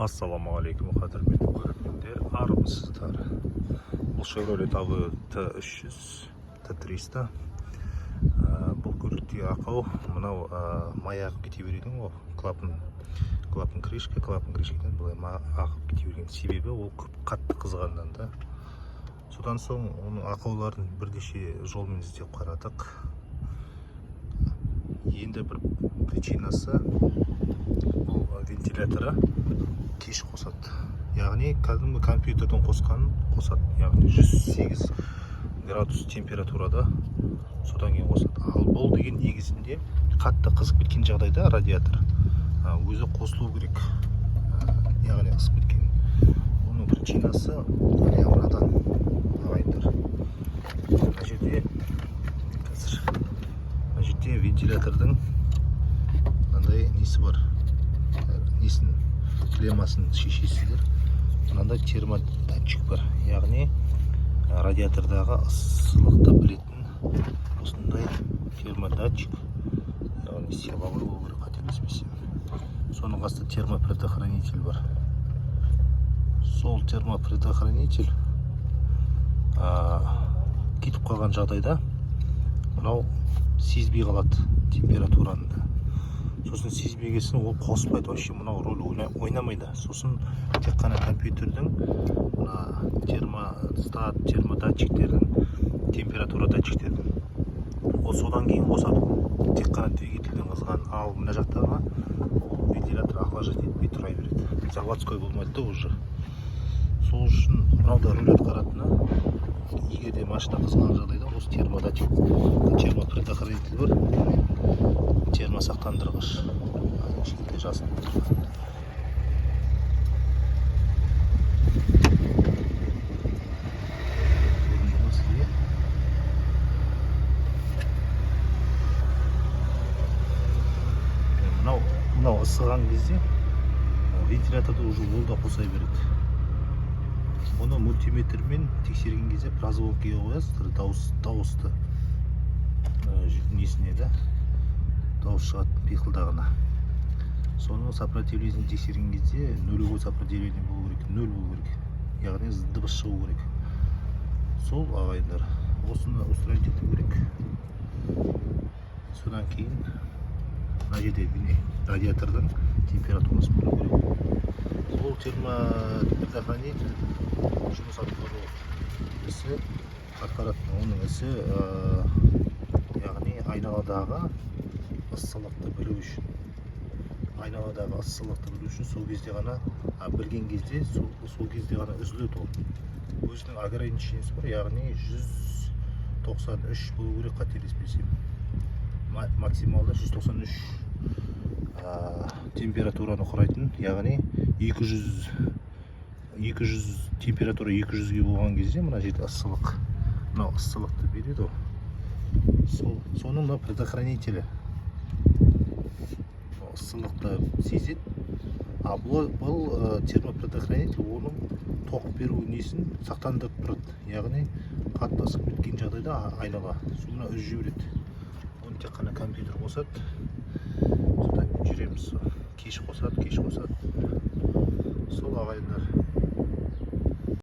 Ассалаумағалейкум, қадірменді көрермендер, армысыздар! Бұл Chevrolet Aveo T300, T300. Бұл көлікте ақау мынау, май ағып кете береді ғой. Клапан крышка, клапан крышкадан былай май ағып кете берген. Себебі ол көп, қатты қызғаннан да. Содан соң оның ақауларын бірнеше жолмен іздеп қарадық. Енді бір причинасы: бұл вентиляторы кеш қосады, яғни кәдімгі компьютердің қосқанын қосады, яғни 108 градус температурада, содан кейін қосады. Ал бұл деген негізінде қатты қызып кеткен жағдайда радиатор өзі қосылу керек. Яғни ысып кеткен. Оның причинасы міне мынадан, ағайындар. Мына жерде қазір, мына жерде вентилятордың мынандай несі бар, несін, клеммасын шешесіздер. Мынандай термодатчик бар, яғни радиатордағы ыссылықты білетін осындай термодатчик, яғни силовой болу керек, қателеспесем. Соның қасында термопредохранитель бар. Сол термопредохранитель кетіп қалған жағдайда мынау сезбей қалады температураны да. Сосын сезбеген ол қоспайды вообще, мынау роль ойнамайды. Сосын тек қана компьютердің мына термостат, термодатчиктердің, температура датчиктердің, ол содан кейін қосады тек қана двигательдің қызған. Ал мына жақтағы ол вентилятор охлаждать етпей тұра береді, заводской болмайды да уже. Сол үшін мынау да рөл атқаратыны, егер де машина қызған жағдайда осы термодатчик, термопредохранитель бар, термосақтандырғыш кішкентай жасыл тұрған. Көрінді ма сізге? Мынау ысыған кезде вентиляторды уже ол да қоса береді. Бұны мультиметрмен тексерген кезде прозвонкіге қоясыздар дауысты, несіне да, дауыс шығатын пиқылдағына. Соның сопротивлениесін тексерген кезде нулевой сопротивление болу керек, нөл болу керек, яғни дыбыс шығу керек. Сол, ағайындар, осыны устранить ету керек. Содан кейін мына жерде, міне, радиатордың температурасын білу керек. Ол термопредохранитель жұмыс атқару ісі, атқаратын оның ісі, яғни айналадағы ыссылықты білу үшін, айналадағы ыссылықты білу үшін. Сол кезде ғана, білген кезде, сол кезде ғана үзіледі. Ол өзінің ограничениесі бар, яғни 193 болу керек, қателеспесем. Максималды 193 температураны құрайтын, яғни 200, 200 температура, 200-ге болған кезде мына жерде ыссылық, мынау ыссылықты береді ғой. Сол соның мына предохранителі ыссылықты сезеді. А бұл термопредохранитель оның тоқ беру несін сақтандырып тұрады, яғни қатты ысып кеткен жағдайда айнала сол мына үзіп жібереді. Оны тек қана компьютер қосады. Содан кейін жүреміз. Сол кеш қосады, кеш қосады. Сол, ағайындар.